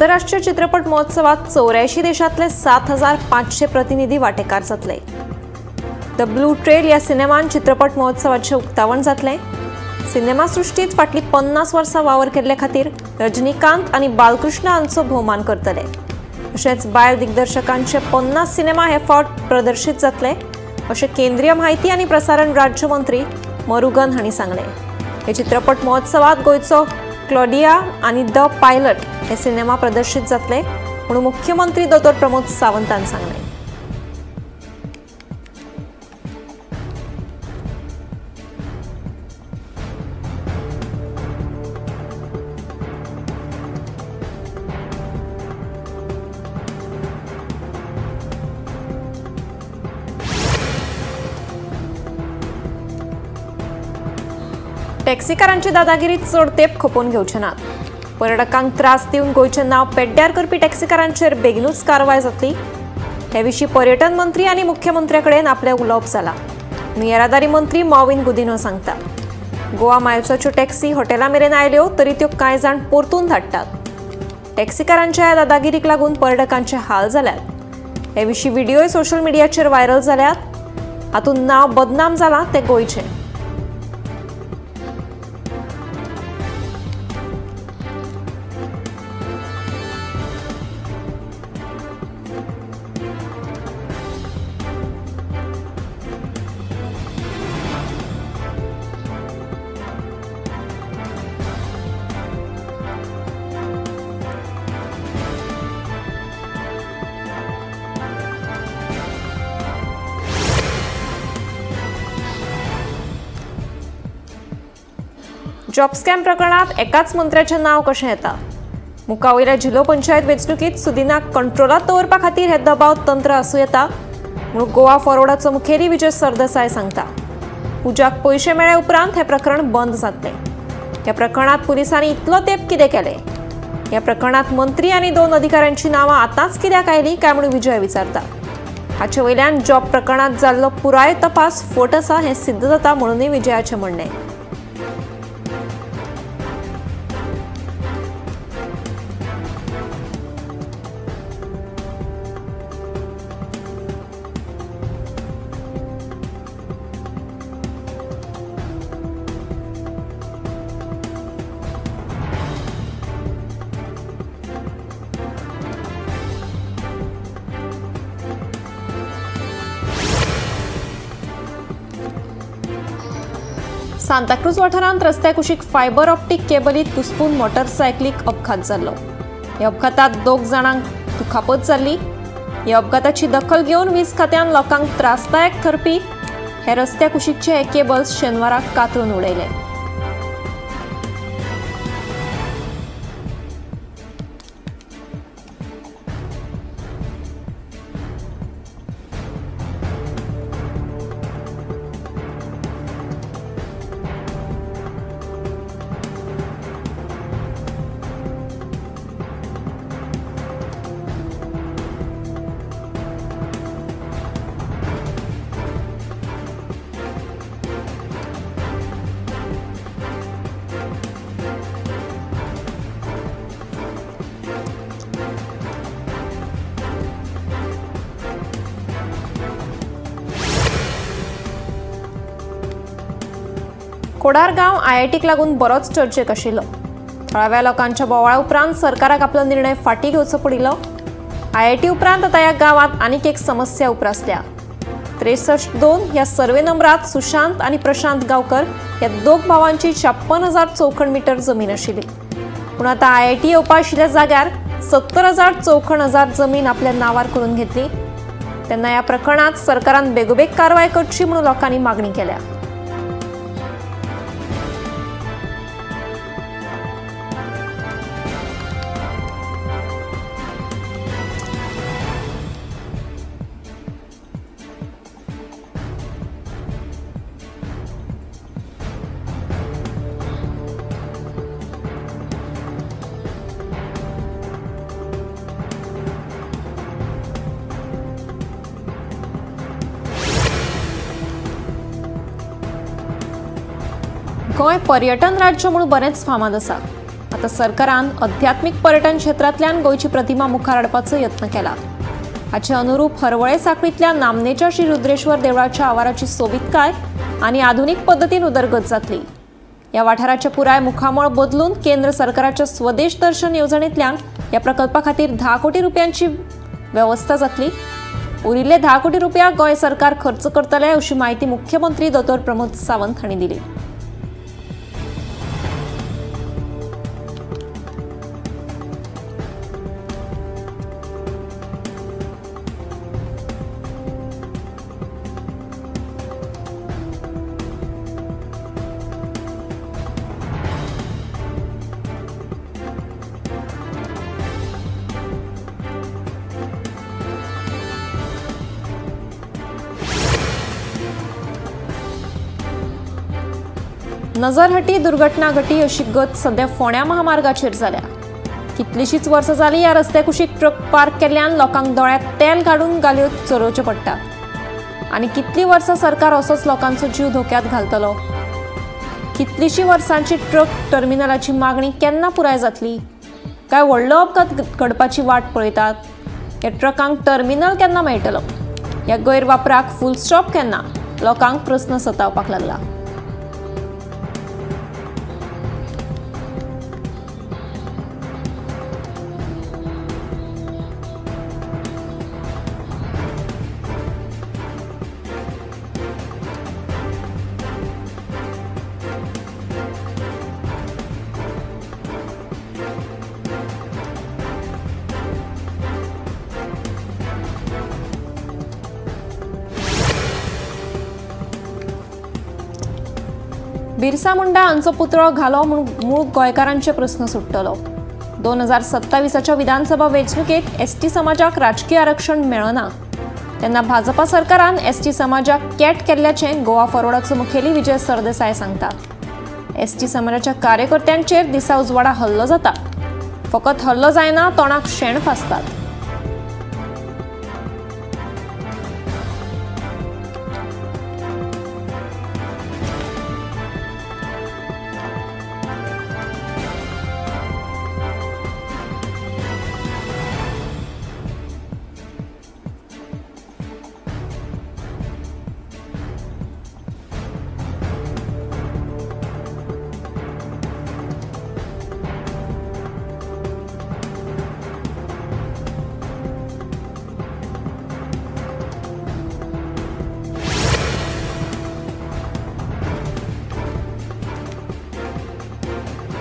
आंतरराष्ट्रीय चित्रपट महोत्सवात 84 देशांतले 7500 प्रतिनिधी वाटेकार जातले। The blue trail ह्या सिनेमान चित्रपट महोत्सवाचें उक्तावण जातलें। सिनेमा सृश्टीत फाटलीं 50 वर्सां वावर केल्ले खातीर रजनीकांत आनी बालकृष्ण हांचो भोवमान करतले। तशेंच बायल दिग्दर्शकांचे 50 सिनेमा हे फावट प्रदर्शीत जातले अशें केंद्रीय म्हायती आनी प्रसारण राज्यमंत्री मुरुगन हांणी सांगलें। हे चित्रपट महोत्सवात गोंयचो क्लॉडिया आनी the pilot हे सिनेमा प्रदर्शीत जातले म्हणून मुख्यमंत्री दोतोर प्रमोद सावंतान सांगलें। टॅक्सीकारांची दादागिरी चड तेप खपोवन घेवचे नात। पर्यटकांक त्रास दिवन गोंयचें नांव पेड्ड्यार करपी टॅक्सीकारांचेर बेगीनूच कारवाय जातली। हे विशीं पर्यटन मंत्री आनी मुख्यमंत्र्या कडेन आपलें उलोवप जालां म्हूण येरादारी मंत्री मॉविन गुदिन्हो सांगता। गोवा मायल्साच्यो टॅक्सी हॉटेला मेरेन आयल्यो तरी त्यो कांय जाण परतून धाडटात। टॅक्सीकारांच्या ह्या दादागिरीक लागून पर्यटकांचे हाल जाल्यात। हे विशीं व्हिडियोय सोशल मिडियाचेर व्हायरल जाल्यात। हातूंत नांव बदनाम जालां तें गोंयचें। जॉब स्कॅम प्रकरणात एकाच मंत्र्याचें नांव कशें येता? मुखा वयल्या जिल्हो पंचायत वेंचणुकीत सुदिनाक कंट्रोलात दवरपा खातीर हे दबाव तंत्र आसूं येता म्हणून गोवा फॉरवर्डाचो मुखेली विजय सरदेसाय सांगता। पुजाक पयशे मेळ्ळे उपरांत हें प्रकरण बंद जातलें। ह्या प्रकरणात पुलिसांनी इतलो तेंप कितें केलें? ह्या प्रकरणात मंत्री आनी 2 अधिकाऱ्यांची नांवां आतांच कित्याक आयलीं काय म्हणून विजय विचारता। हाचे वयल्यान जॉब प्रकरणात जाल्लो पुराय तपास फट आसा हें सिद्ध जाता म्हणूनय विजयाचें म्हणणें। सांताक्रूज वाठारांत रस्त्या कुशीक फायबर ऑप्टीक केबलीत घुसपून मोटरसायकलीक अपघात जाल्लो। ह्या अपघातात 2 जाणांक दुखापत जाल्ली। ह्या अपघाताची दखल घेवन वीज खात्यान लोकांक त्रासदायक थरपी हे रस्त्या कुशीकचे हे केबल्स शेनवाराक कातरून उडयले। कोडार गांव आयआयटीक लागून बरोच चर्चेक आशिल्लो। थळाव्या लोकांच्या बोवाळा उपरांत सरकाराक आपलो निर्णय फाटीं घेवचो पडिल्लो। आयआयटी उपरांत आतां ह्या गांवांत आनीक एक समस्या उप्रासल्या। 63-2 ह्या सर्वे नंबरात सुशांत आनी प्रशांत गांवकर ह्या 2 भावांची 56,000 चौखण मीटर जमीन आशिल्ली। पूण आतां आयआयटी येवपा आशिल्ल्या जाग्यार 70,000 चौखण हजार जमीन आपल्या नांवार करून घेतली। तेन्ना ह्या प्रकरणांत सरकारान बेगोबेग कारवाय करची म्हणून लोकांनी मागणी केल्या। गोंय पर्यटन राज्य म्हणून बरेंच फामाद आसा। आतां सरकारान अध्यात्मीक पर्यटन क्षेत्रांतल्यान गोंयची प्रतिमा मुखार हाडपाचो यत्न केला. हाचे अनुरूप हरवळे साखळींतल्या नामनेच्या श्री रुद्रेश्वर देवळाच्या आवाराची सोबीतकाय आनी आधुनीक पद्दतीन उदरगत जातली. ह्या वाठाराचें पुराय मुखामळ बदलून केंद्र सरकाराच्या स्वदेश दर्शन येवजणेंतल्यान ह्या प्रकल्पा खातीर 10 कोटी रुपयांची वेवस्था जातली. उरिल्ले 10 कोटी रुपया गोंय सरकार खर्च करतले अशी माहिती मुख्यमंत्री दोतोर प्रमोद सावंत हांणी दिली. नजरहटी दुर्घटना घटी अशी गत सध्या फोंड्या महामार्गाचेर जाल्या. कितलीशीच वर्सां जाली ह्या रस्त्या कुशीक ट्रक पार्क केल्ल्यान लोकांक दोळ्यांत तेल काडून गालयो चलोवच्यो पडटा. आनी कितलीं वर्सां सरकार असोच लोकांचो जीव धोक्यांत घालतलो? कितलीशीं वर्सांची ट्रक टर्मिनलाची मागणी केन्ना पुराय जातली? काय व्हडलो अपघात घडपाची वाट पळयतात? ह्या ट्रकांक टर्मिनल केन्ना मेळटलो? ह्या गैरवापराक फूल स्टॉप केन्ना? लोकांक प्रस्न सतावपाक लागला. बिरसा मुंडा हांचो पुतळो घालो म्हूण मूळ गोंयकारांचे प्रस्न सुट्टलो. 2027च्या विधानसभा वेंचणुकेत एसटी समाजाक राजकीय आरक्षण मेळना तेन्ना भाजपा सरकारान एसटी समाजाक कॅट केल्ल्याचें गोवा फॉरवर्डाचो मुखेली विजय सरदेसाय सांगता. एसटी समाजाच्या कार्यकर्त्यांचेर दिसा उजवाडा हल्लो जाता. फकत हल्लो जायना, तोंडाक शेण फासतात.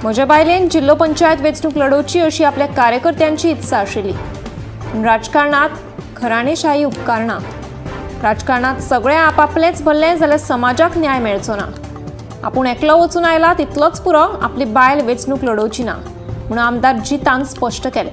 म्हज्या बायलेन जिल्लो पंचायत वेंचणूक लढोवची अशी आपल्या कार्यकर्त्यांची इत्सा आशिल्ली. पूण राजकारणात घराणेशाही उपकारना. राजकारणात सगळें आपापलेंच भरलें जाल्यार समाजाक न्याय मेळचो ना. आपूण एकलो वचून आयला तितलोच पुरो, आपली बायल वेंचणूक लढोवची ना म्हणून आमदार जितान स्पश्ट केलें.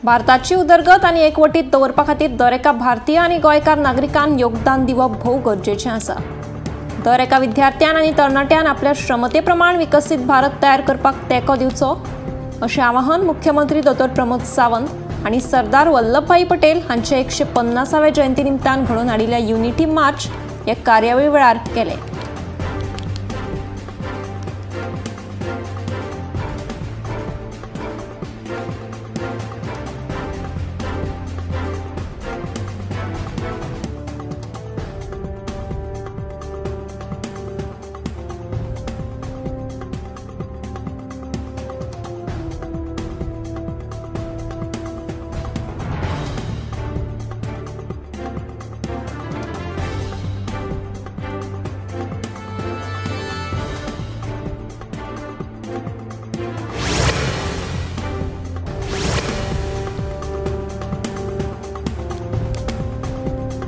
भारताची उदरगत आनी एकवटीत दवरपा खातीर दर एका भारतीय आनी गोंयकार नागरिकान योगदान दिवप भोव गरजेचें आसा. दर एका विद्यार्थ्यान आनी तरणाट्यान आपल्या क्षमते प्रमाण विकसीत भारत तयार करपाक तेंको दिवचो अशें आवाहन मुख्यमंत्री दोतोर प्रमोद सावंत आनी सरदार वल्लभभाई पटेल हांचे 150व्या जयंती निमतान घडोवन हाडिल्ल्या युनिटी मार्च ह्या कार्यावळी वेळार केलें.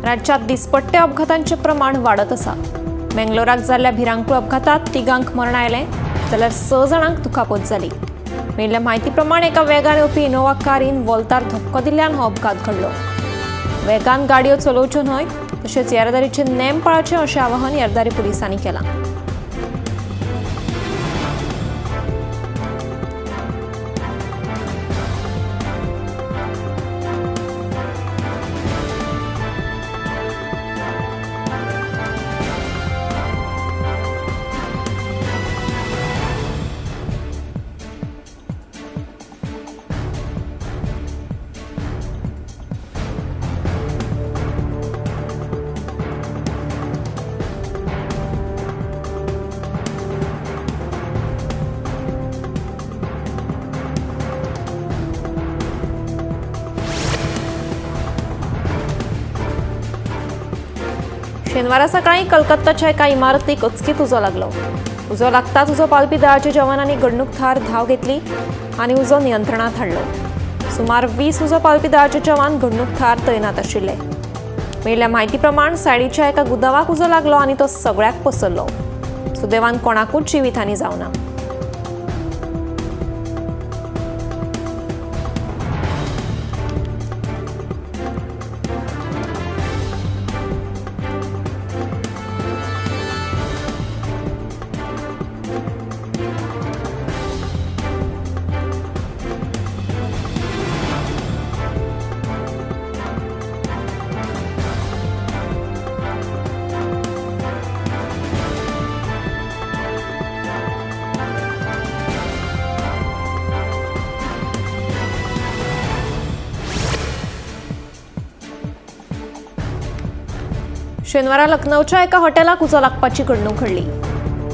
राज्यात दिसपट्टे अपघातांचे प्रमाण वाडत आसा। बेंगलोराक जाल्ल्या भिरांकूळ अपघातात 3 मरण आयलें जाल्यार 6 जाणांक दुखापत जाली। मेळिल्ल्या म्हायती प्रमाण एका वेगान येवपी इनोवा कारीन वोल्तार धपको दिल्ल्यान हो अपघात घडलो। वेगान गाडयो चलोवच्यो न्हय तशेंच येरादारीचे नेम पाळचे अशें आवाहन येरादारी पुलिसांनी केलां। शेनवारा सकाळी कलकत्ताच्या एका इमारतीक अचकीत उजो लागलो। उजो लागताच उजो पालपी दळाच्या जवानांनी घडणूक थळार धांव घेतली आनी उजो नियंत्रणात हाडलो। सुमार 20 उजो पालपी दळाचे जवान घडणूक थळार तैनात आशिल्ले। मेळिल्ल्या म्हायती प्रमाण सायडीच्या एका गुदावाक उजो लागलो आनी तो सगळ्याक पसरलो। सुदैवान कोणाकूच जिवीतहानी जावना। शेनवारा लखनौच्या एका हॉटेलाक उजो लागपाची घडणूक घडली।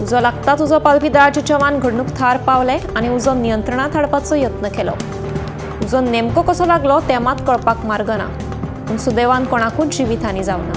उजो लागताच उजो पालपी दळाचे जवान घडणूक थळार पावले आनी उजो नियंत्रणात हाडपाचो यत्न केलो। उजो नेमको कसो लागलो तें मात कळपाक मार्ग ना, पूण सुदैवान कोणाकूच जिवीतहानी जावना।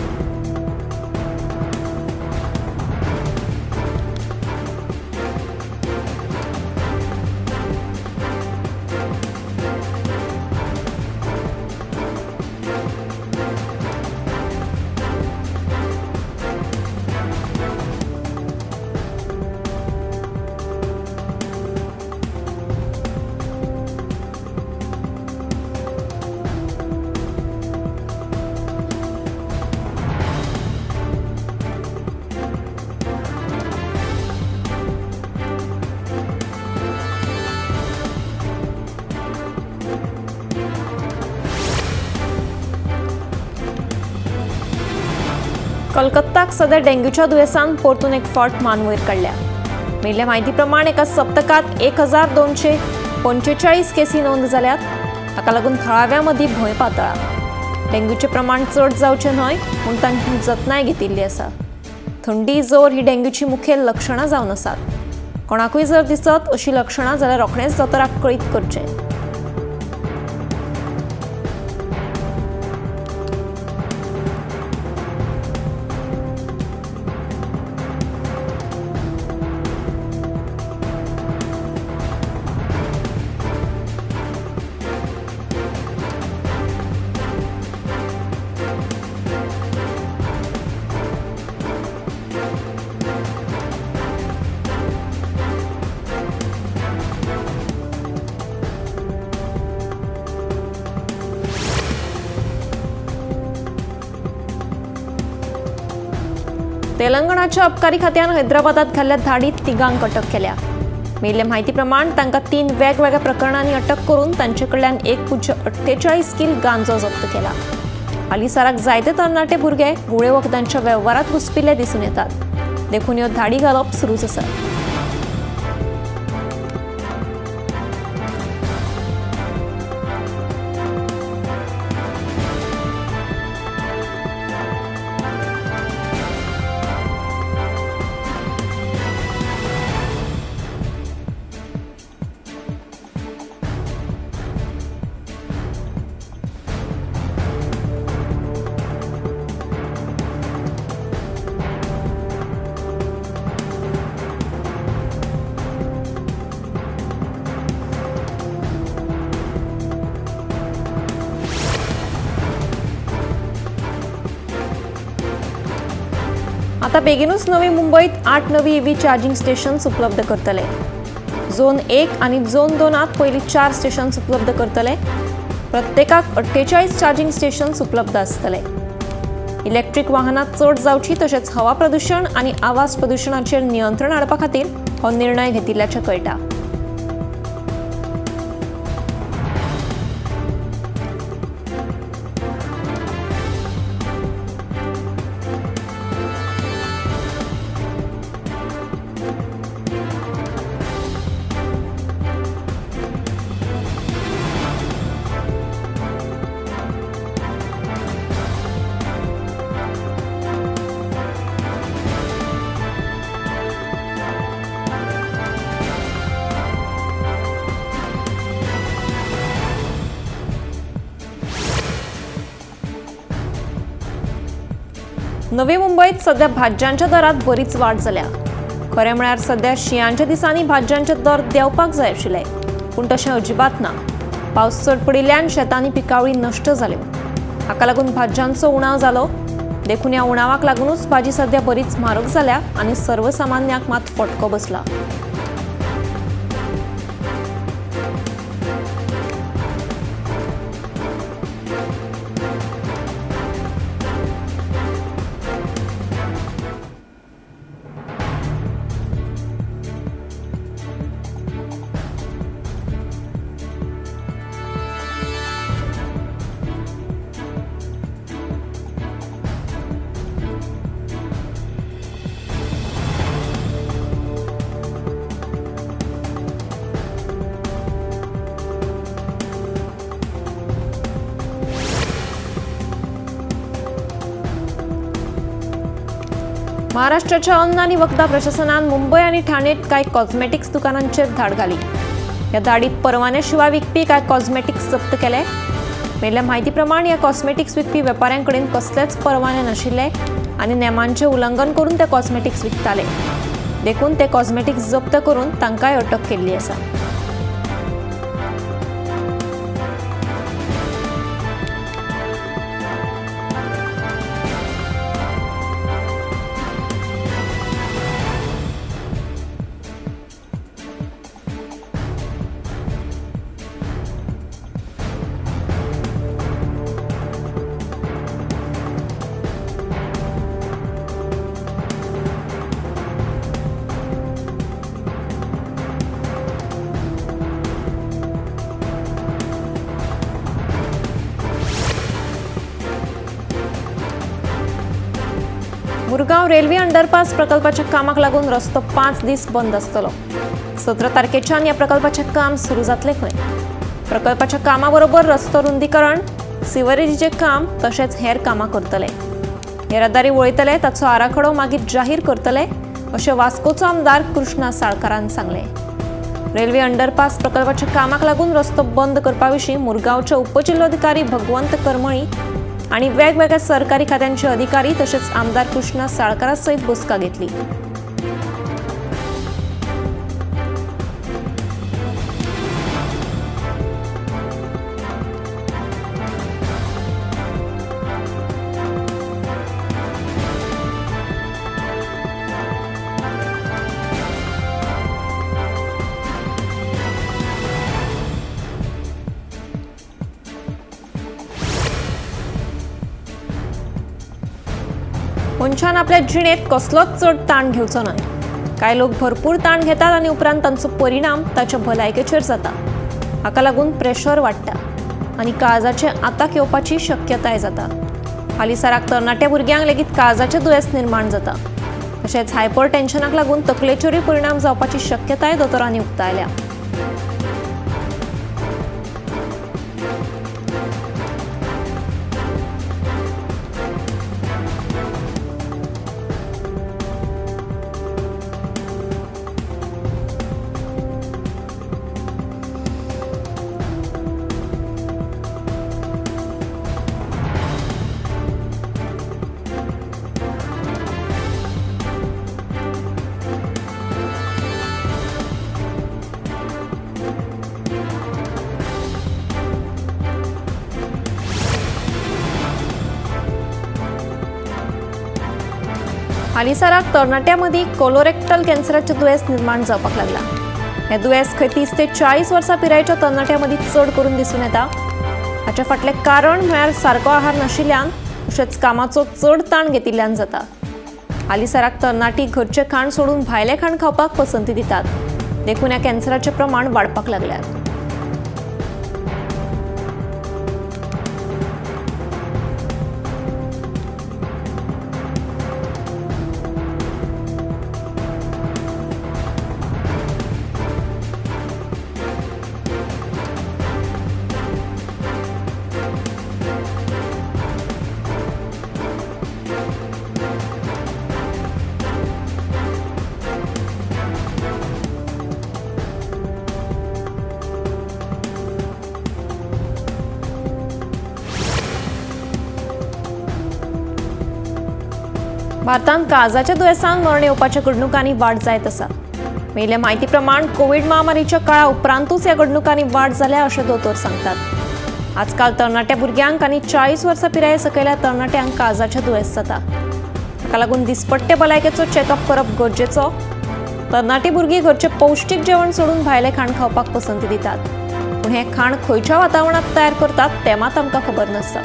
कलकत्ताक सध्या डेंग्यूच्या दुयेंसान परतून एक फावट मान वयर काडल्या। मेळिल्ल्या म्हायती प्रमाण एका सप्तकांत 1245 केसी नोंद जाल्यात। हाका लागून थळाव्यां मदीं भंय पातळा। डेंग्यूचें प्रमाण चड जावचें न्हय म्हूण तांची जतनाय घेतिल्ली आसा। थंडी, जोर ही डेंग्यूची मुखेल लक्षणां जावन आसात। कोणाकूय जर दिसत अशी लक्षणां जाल्यार रोखडेंच दोतोराक कळीत करचें। तेलंगणाच्या अबकारी खात्यान हैदराबादात घाल्ल्या धाडीत 3 अटक केल्या। मेळिल्ले म्हायती प्रमाण तांकां 3 वेगवेगळ्या प्रकरणांनी अटक करून तांचे कडल्यान 1.48 किल गांजो जप्त केला। हालींसराक जायते तरणाटे भुरगे घुंवळे वखदांच्या वेव्हारांत घुसपिल्ले दिसून येतात, देखून ह्यो धाडी घालप सुरूच आसा। आता बेगीनूच नवी मुंबईत 8 नवी ईव्ही चार्जिंग स्टेशन्स उपलब्ध करतले. झोन 1 आणि झोन 2 पयलीं 4 स्टेशन्स उपलब्ध करतले. प्रत्येकाक 48 चार्जिंग स्टेशन्स उपलब्ध आसतले. इलेक्ट्रीक वाहनां चड जावची तशेंच हवा प्रदूशण आनी आवाज प्रदूशणाचेर नियंत्रण हाडपा खातीर हो निर्णय घेतिल्ल्याचें कळटा. नवी मुंबईत सध्या भाज्यांच्या दरात बरीच वाड जाल्या. खरें म्हळ्यार सध्या शिंयांच्या दिसांनी भाज्यांचे दर देंवपाक जाय आशिल्ले, पूण तशें अजिबात ना. पावस चड पडिल्ल्यान शेतांनी पिकावळी नश्ट जाल्यो. हाका लागून भाज्यांचो उणाव जालो. देखून ह्या उणावाक लागूनच भाजी सध्या बरीच म्हारग जाल्या आनी सर्वसामान्यांक मात फटको बसला. महाराष्ट्राच्या अन्न आनी वखदां प्रशासनान मुंबय आनी ठाणेत कांय कॉस्मेटिक्स दुकानांचेर धाड घाली. ह्या धाडीत परवान्या शिवाय विकपी कांय कॉस्मेटिक्स जप्त केले. मेळिल्ल्या म्हायती प्रमाण ह्या कॉस्मेटिक्स विकपी वेपाऱ्यांकडेन कसलेच परवाने नाशिल्ले आनी नेमांचें उल्लंघन करून ते कॉस्मेटिक्स विकताले. देखून ते कॉस्मेटिक्स जप्त करून तांकांय अटक केल्ली आसा. मुरगांव रेल्वे अंडरपास प्रकल्पाच्या कामाक लागून रस्तो 5 दीस बंद आसतलो. 17 तारखेच्यान ह्या प्रकल्पाचें काम सुरू जातलें खंय. प्रकल्पाच्या कामाबरोबर रस्तो रुंदीकरण, सिवरेजीचें काम तशेंच हेर कामां करतले. येरादारी वळयतले, ताचो आराखडो मागीर जाहीर करतले अशें वास्कोचो आमदार कृष्णा साळकारान सांगलें. रेल्वे अंडरपास प्रकल्पाच्या कामाक लागून रस्तो बंद करपा विशीं मुरगांवचे उपजिल्लोधिकारी भगवंत करमळी आणि वेगवेगळ्या सरकारी खात्यांचे अधिकारी तसेच आमदार कृष्णा साळकारा सहित बसका घेतली. मनशान आपल्या जिणेंत कसलोच चड ताण घेवचो न्हय. कांय लोक भरपूर ताण घेतात आनी उपरांत तांचो परिणाम ताच्या भलायकेचेर जाता. हाका लागून प्रेशर वाडटा आनी काळजाचे आताक येवपाची शक्यताय जाता. हालींसराक तरणाट्या भुरग्यांक लेगीत काळजाचें दुयेंस निर्माण जाता. तशेंच हायपर टेन्शनाक लागून तकलेचेरूय परिणाम जावपाची शक्यताय दोतोरांनी उक्तायल्या. हालींसराक तरणाट्यां मदीं कोलोरेक्टल कॅन्सराचें दुयेंस निर्माण जावपाक लागलां. हें दुयेंस खंय 30 ते 40 वर्सां पिरायेच्या तरणाट्यां मदीं चड करून दिसून येता. हाच्या फाटलें कारण म्हळ्यार सारको आहार नाशिल्ल्यान तशेंच कामाचो चड ताण घेतिल्ल्यान जाता. हालींसराक तरणाटी घरचें खाण सोडून भायलें खाण खावपाक पसंती दितात, देखून ह्या कॅन्सराचें प्रमाण वाडपाक लागल्यात. भारतांत काळजाच्या दुयेंसान मरण येवपाच्या घडणुकांनी वाड जायत आसा. मेळिल्ल्या म्हायती प्रमाण कोवीड महामारीच्या काळा उपरांतूच ह्या घडणुकांनी वाड जाल्या अशें दोतोर सांगतात. आजकाल तरणाट्या भुरग्यांक आनी 40 वर्सां पिराये सकयल्या तरणाट्यांक काळजाचें दुयेंस जाता. ताका लागून दिसपट्टे भलायकेचो चॅकअप करप गरजेचो. तरणाटी भुरगीं घरचें पौश्टीक जेवण सोडून भायलें खाण खावपाक पसंती दितात, पूण हें खाण खंयच्या वातावरणांत तयार करतात तें मात आमकां खबर नासता.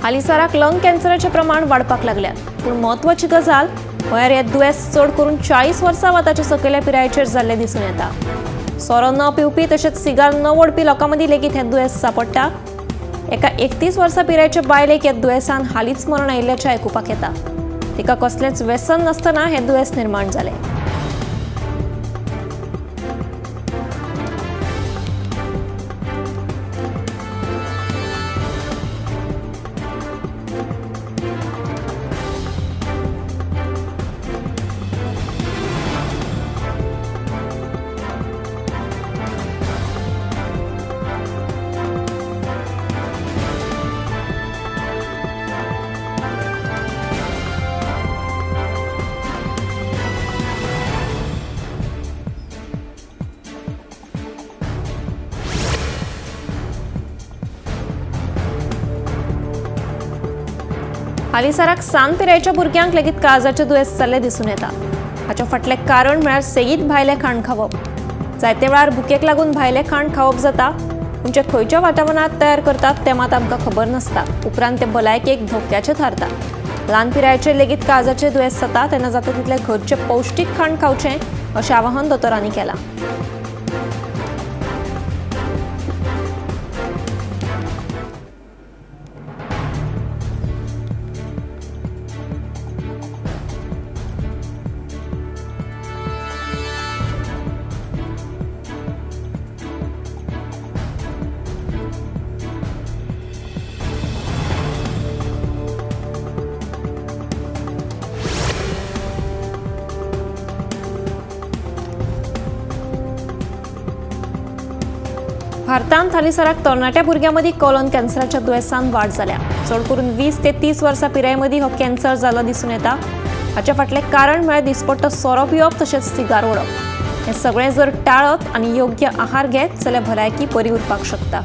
हालींसराक लंग कॅन्सराचें प्रमाण वाडपाक लागल्यात, पूण म्हत्वाची गजाल म्हळ्यार हें दुयेंस चड करून 40 वर्सां वा ताच्या सकयल्या पिरायेचेर जाल्लें दिसून येता. सोरो न पिवपी तशेंच सिगार न ओडपी लोकां मदीं लेगीत हें दुयेंस सांपडटा. एका 31 वर्सां पिरायेच्या बायलेक ह्या दुयेंसान हालींच मरण आयिल्ल्याचें आयकुपाक येता. तिका कसलेंच व्यसन नासतना हें दुयेंस निर्माण जालें. हालींसराक सान पिरायेच्या भुरग्यांक लेगीत काळजाचें दुयेंस जाल्लें दिसून येता. हाच्या फाटलें कारण म्हळ्यार सेगीत भायलें खाण खावप. जायते वेळार भुकेक लागून भायलें खाण खावप जाता, पूण जें खंयच्या वातावरणांत तयार करतात तें मात आमकां खबर नासता. उपरांत तें भलायकेक धोक्याचें थारता. ल्हान पिरायेचेर लेगीत काळजाचें दुयेंस जाता, तेन्ना जाता तितलें घरचें पौश्टीक खाण खावचें अशें आवाहन दोतोरांनी केलां. भारतांत हालींसराक तरणाट्या भुरग्यां मदीं कोलन कॅन्सराच्या दुयेंसान वाड जाल्या. चड करून 20 ते 30 वर्सां पिराये मदीं हो कॅन्सर जालो दिसून येता. हाच्या फाटलें कारण म्हळ्यार दिसपट्टो सोरो पिवप तशेंच सिगार ओडप. हें सगळें जर टाळत आनी योग्य आहार घेत जाल्यार भलायकी बरी उरपाक शकता.